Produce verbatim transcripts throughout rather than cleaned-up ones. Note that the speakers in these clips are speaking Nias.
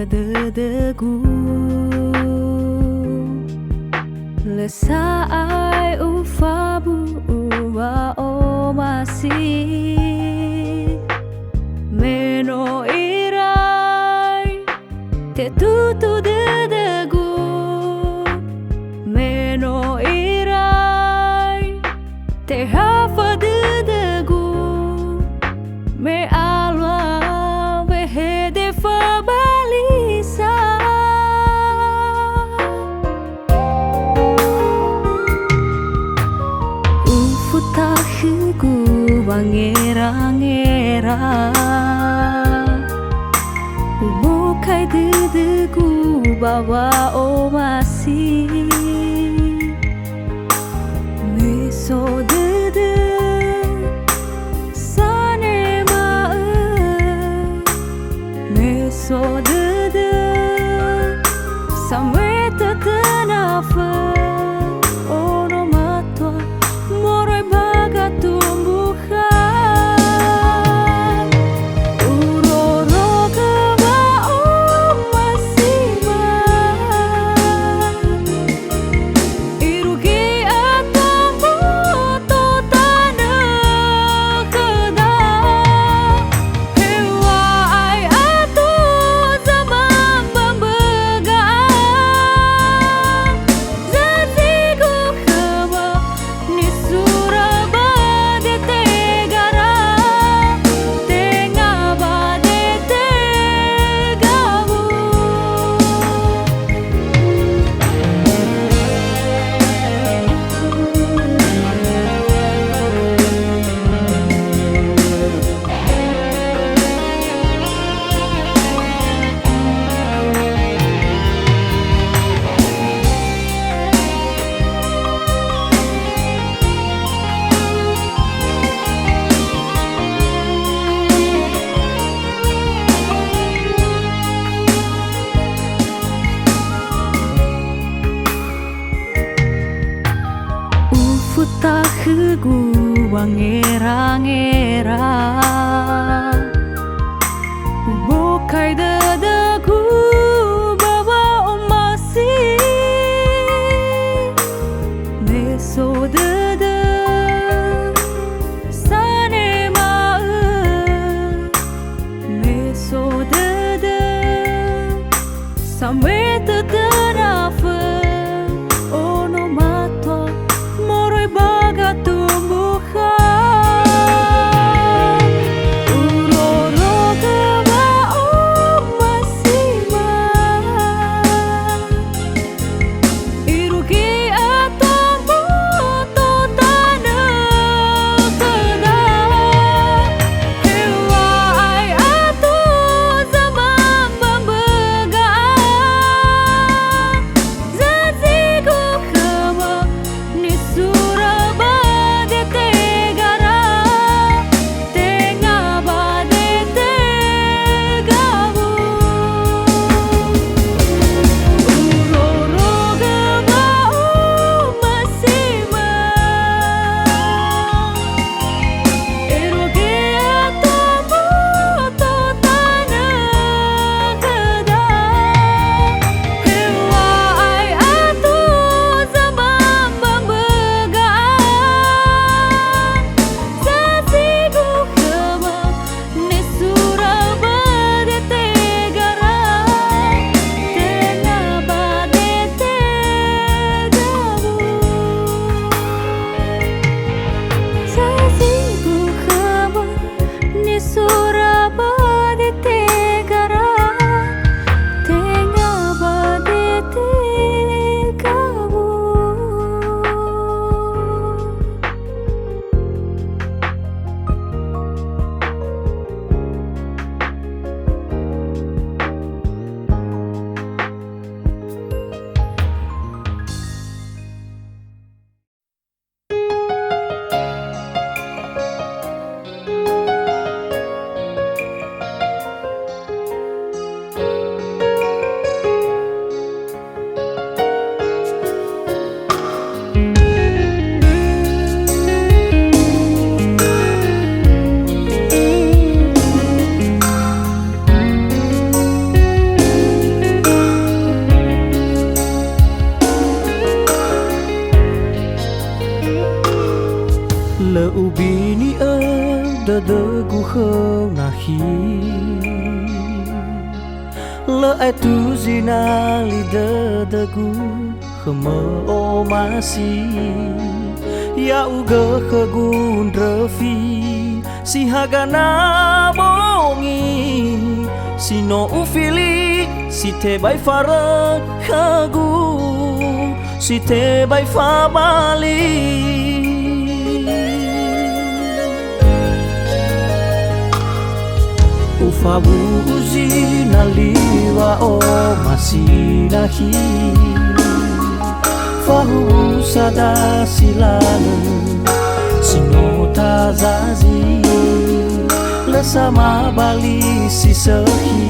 dödögu. Lö sa'ae ufabu'u wa'omasi. Me no irai tetutu dödögu, me no irai tehafa dödögu, me alua wehede fabalisa. Ufutakhögu wangerangera, ubokai dödögu ba wa'omasi. Me so dödö sanema'ö, me so dödö samoe tötönafö, ono matua moroi ba gatumbuha. Urorogö wa'omasima. Irugi ato mboto tanö khöda. Heŵa'ae ato zamambömböga'a. Zazigu khöma nisura ba detegara, tenga ba detegawu. Ufutakhögu wangerangera, ubokai dödögu ba wa'omasi. Me so dödö sanema'ö, me so dödö samoe tötönafö, ono matua moroi ba gatumbuha. dödögu khöu nakhi. Lö aetu zinali dödögu khömö omasi. Ya'ugö khögu ndröfi si haga na bongi, si no ufili, si tebai faröi khögu, si tebai fabali. Ufawu'u zinali wa'omasi nakhi, fahuwu sada si lalö, si no tazazi, lö samabali si sökhi,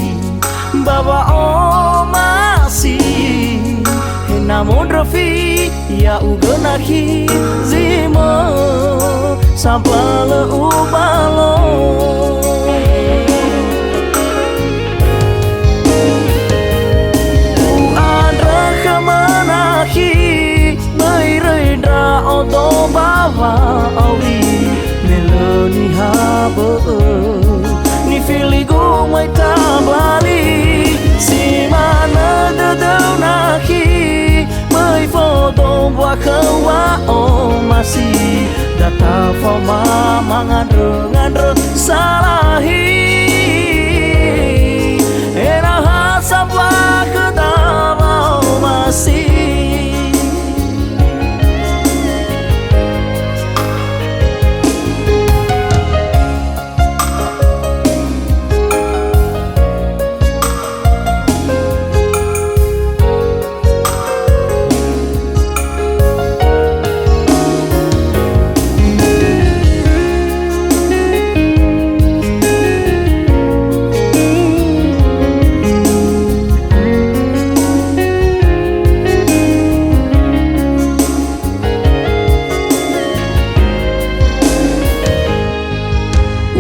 ba wa'omasi, he na mondröfi, ya'ugö nakhi zi mö, sambalö ubalo. U'andrö khömö nakhi, böi röi ndra'odo ba wa'auri, me lö niha bö'ö. Nifiligu möi tabali, si manö dödöu nakhi, möi fodombua khöu wa'omasi, da tafaoma mangandrö-ngandrö salahi, enaha sambua khöda wa'omasi.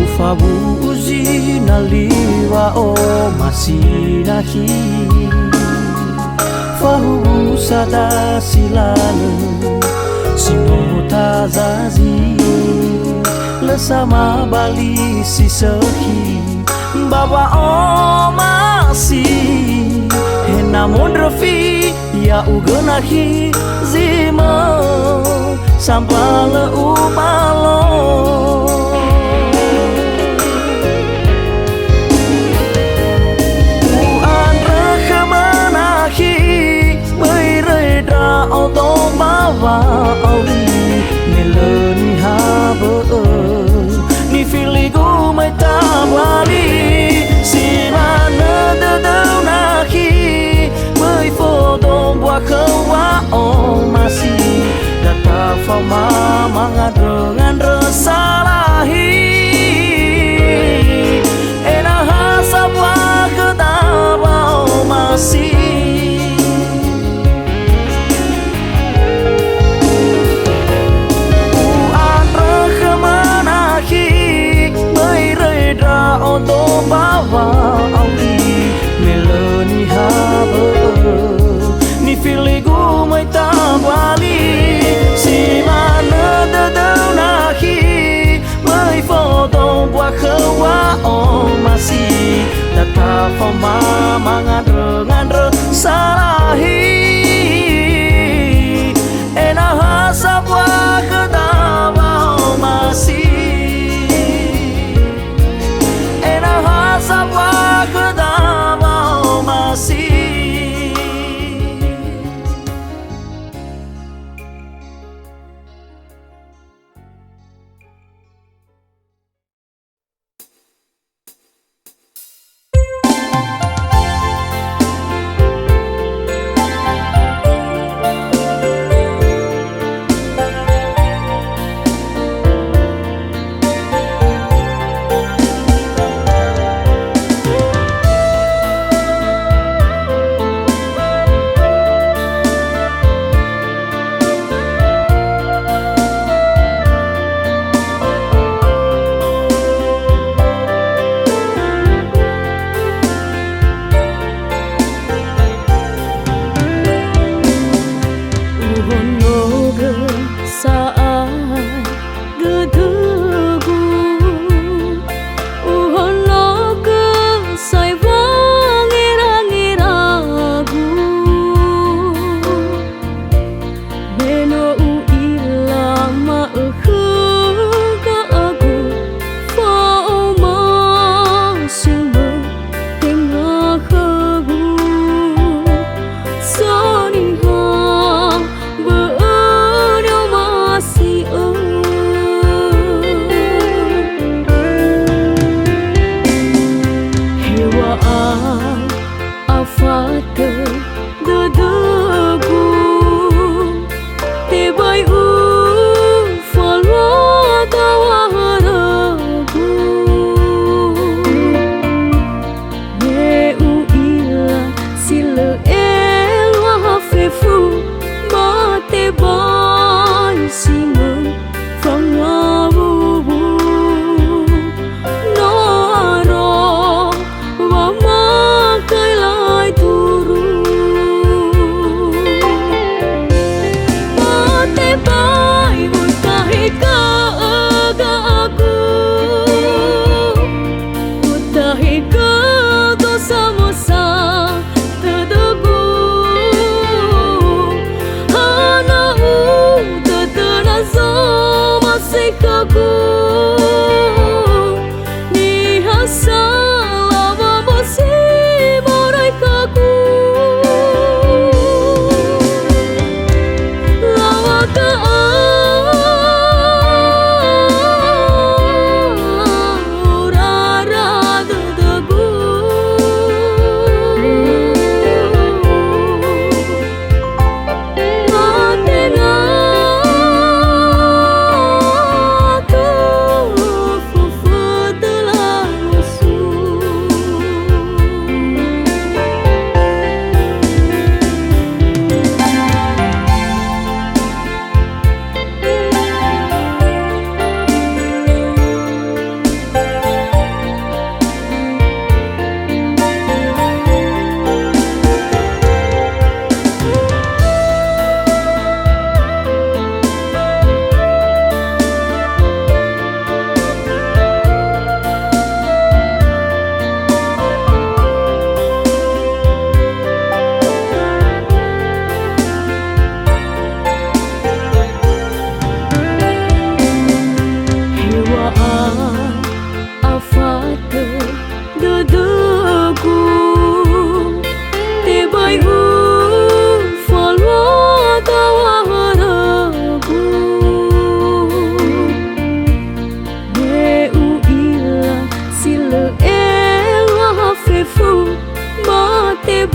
Ufawu'u zinali wa'omasi nakhi, fahuwu sada si lalö, si no tazazi, lö samabali si sökhi, ba wa'omasi, he na mondröfi, ya'ugö nakhi zi mö, sambalö ubalo. U'andrö khömö nakhi, böi röi ndra'odo ba wa'auri, me lö niha bö'ö. Nifiligu möi tabali, si manö dödöu nakhi, möi fodombua khöu wa'omasi, da tafaoma mangandrö-ngandrö salahi, enaha sambua khöda wa'omasi. U'andrö khömö nakhi, möi röi ndra'odo ba wa'auri, me lö niha bö'ö. Nifiligu möi tabali, si manö dödöu nakhi, möi fodombua khöu wa'omasi, da tafaoma mangandrö-ngandrö salahi, enaha sambua khöda wa'omasi, enaha sambua khöda wa'omasi.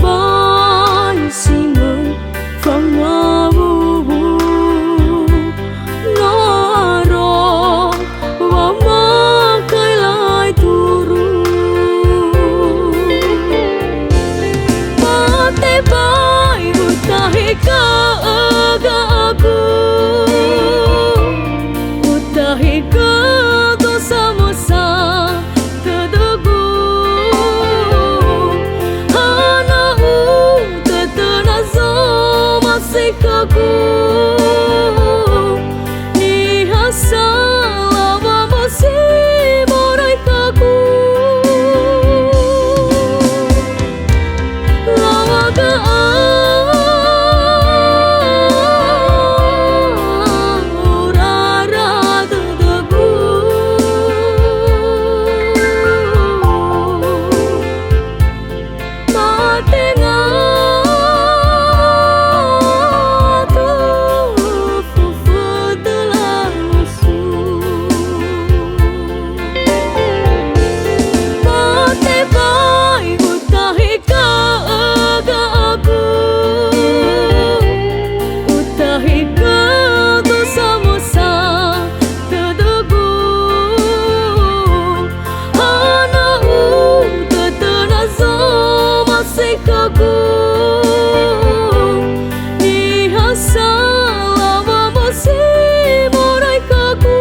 Bai si möi fangawuwu, no aro wamakai lai turu. Ba tebai utahika'ö ga'agu, utahika'ö do samösa dödögu. Hana utötö na zomasi khögu, niha sa laŵa mösi moroi khögu. Laŵa ga'agu, rara dödögu. Mate nga'agu, fufödö lalusu. Ba tebai utahika'ö ga'agu, utahika'ö do samösa dödögu. Hana utötö na zomasi khögu, niha sa laŵa mösi moroi khögu.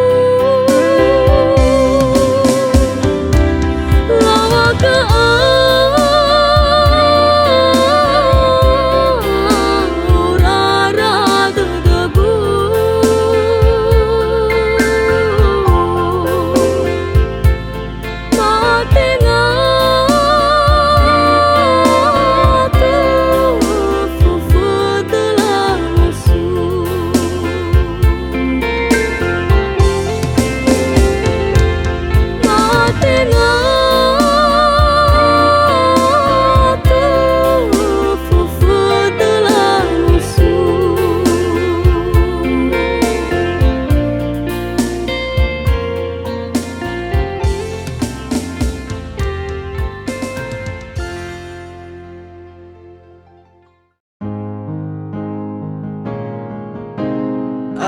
Laŵa ga'agu, rara dödögu. Mate nga'agu, fufödö lalusu. Mate nga'agu, fufödö lalusu.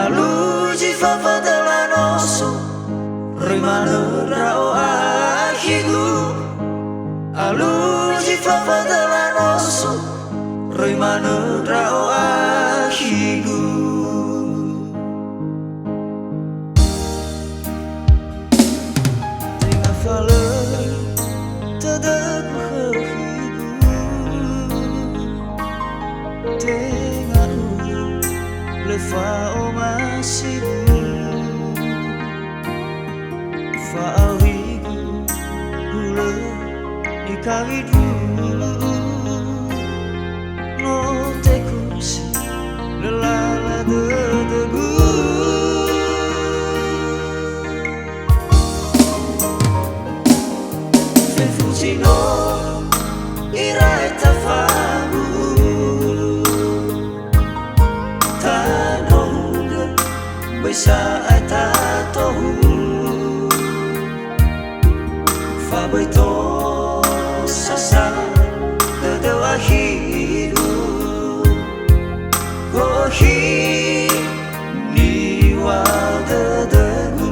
Alui zi fafödö lanoso, röi manö ndra'o akhigu. Alui zi fafödö lanoso, röi manö ndra'o akhigu. Tenga fa lö tödögu khökhigu. Tenga u lö fa'omasigu. Fa'aurigu hulö nikawidru. No tekusi lö lala dödögu. Fefu zi no irai tafabu'u. Tanohugö böi sa'ae tatohu. Fa böi tosasa dödöu akhigu. Go'ökhi niŵa'ö dödögu.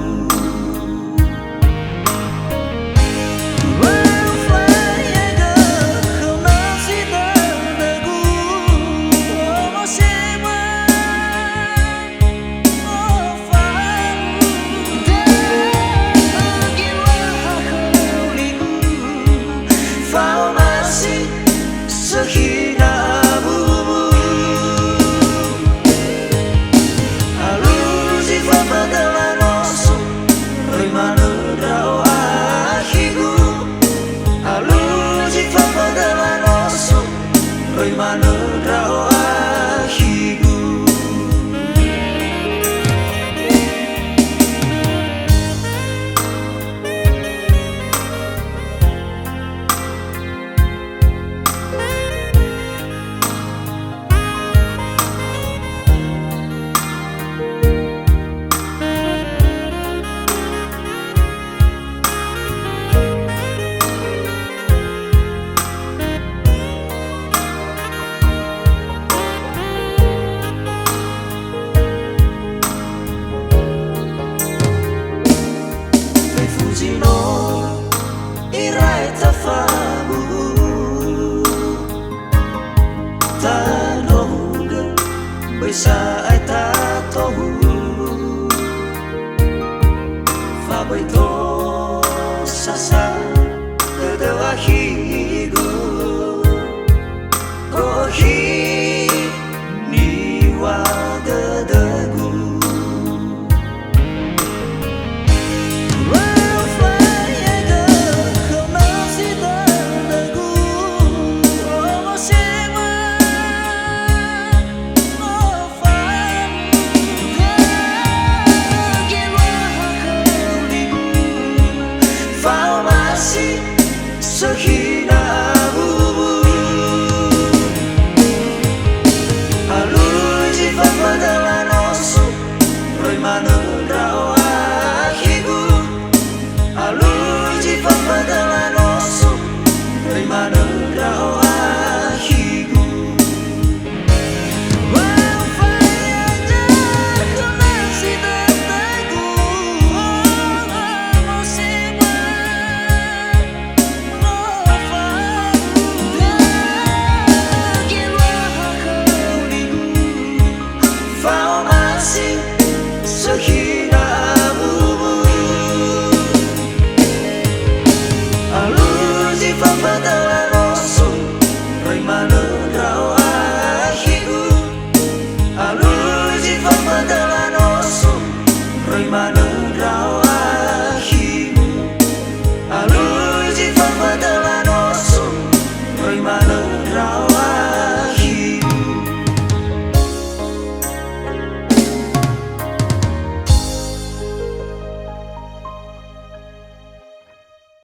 Fa'omasi sökhi nawuwu. Sa'ae tatohu, fa böi to sasa, tödöa hi